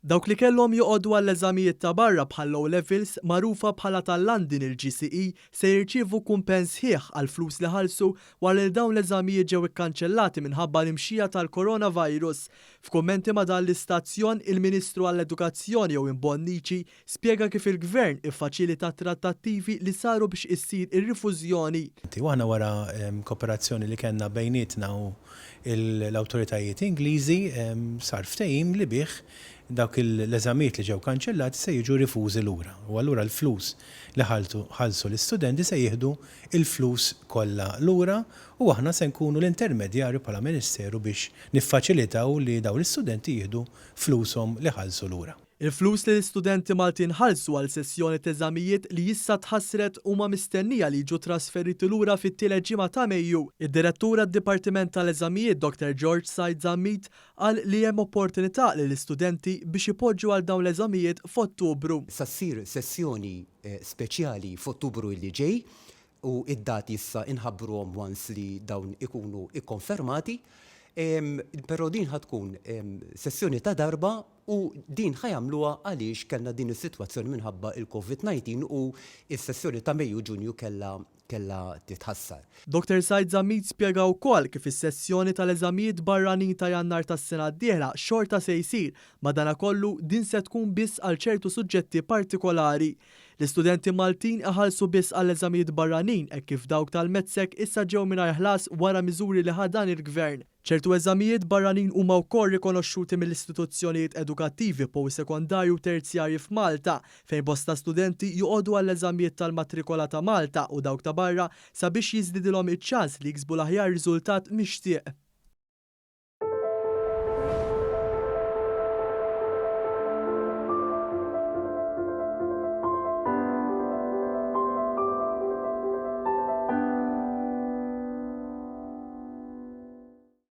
Dawk li kellhom joqogħdu għall-eżamijiet ta' barra bħall-O Levels, magħrufa bħala tal-London il-GCE, se jirċievu kumpens sħiħ għall-flus li ħallsu wara li dawn l-eżamijiet ġew ikkanċellati minħabba l-imxija tal-coronavirus. F'kummenti ma' dan l-istazzjon, il-Ministru għall-Edukazzjoni Owen Bonnici spjega kif il-Gvern iffaċilita t-trattattivi li saru biex issir ir-rifużjoni. U aħna wara koperazzjoni li kellna bejnietna u l-awtoritajiet Ingliżi sar ftehim li bih dawk l-eżamijiet li ġew kanċellati se jiġu rifużi lura u allura l-flus li ħallsu l-istudenti se jieħdu l-flus kollha lura u aħna se nkunu l-intermedjarju bħala Ministeru biex niffaċilitaw li dawn l-istudenti jieħdu flushom li ħallsu lura. Il-flus li l-istudenti Maltin ħallsu għal sessjoni t'eżamijiet li issa tħassret huma mistennija li jiġu trasferiti lura fit-tielet ġimgħa ta' Mejju. Id-Direttur għad-Dipartiment tal-Eżamijiet Dr George Said Zammit qal li hemm opportunità lill-istudenti biex ipoġġu għal dawn l-eżamijiet f'Ottubru. Sa ssir sessjoni speċjali f'Ottubru li ġej u id-dati issa inħabbruhom once li dawn ikunu ikkonfermati. Però din ħa tkun sessjoni ta' darba u din ħa jagħmluha għaliex kellna din is-sitwazzjoni minħabba il-COVID-19 u s-sessjoni ta' Mejju Ġunju kellha titħassar. Dr Said Zammit spjega wkoll kif is-sessjoni tal-eżamijiet barranin ta' Jannar tas-sena d-dieħla xorta se jsir, madanakollu din se tkun biss għal ċertu suġġetti partikolari. L-istudenti Maltin iħallsu biss għall-eżamijiet barranin hekk kif dawk tal-MATSEC issa ġew mingħajr ħlas wara miżuri li ħa dan il-Gvern. Ċertu eżamijiet barranin huma wkoll rikonoxxuti mill-istituzzjonijiet edukattivi post-sekondarji u terzjarji f'Malta, fejn bosta studenti joqogħdu għall-eżamijiet tal-matrikola ta' Malta u dawk ta' barra sabiex jiżdidilhom iċ-ċans li jiksbu l-aħjar riżultat mixtieq.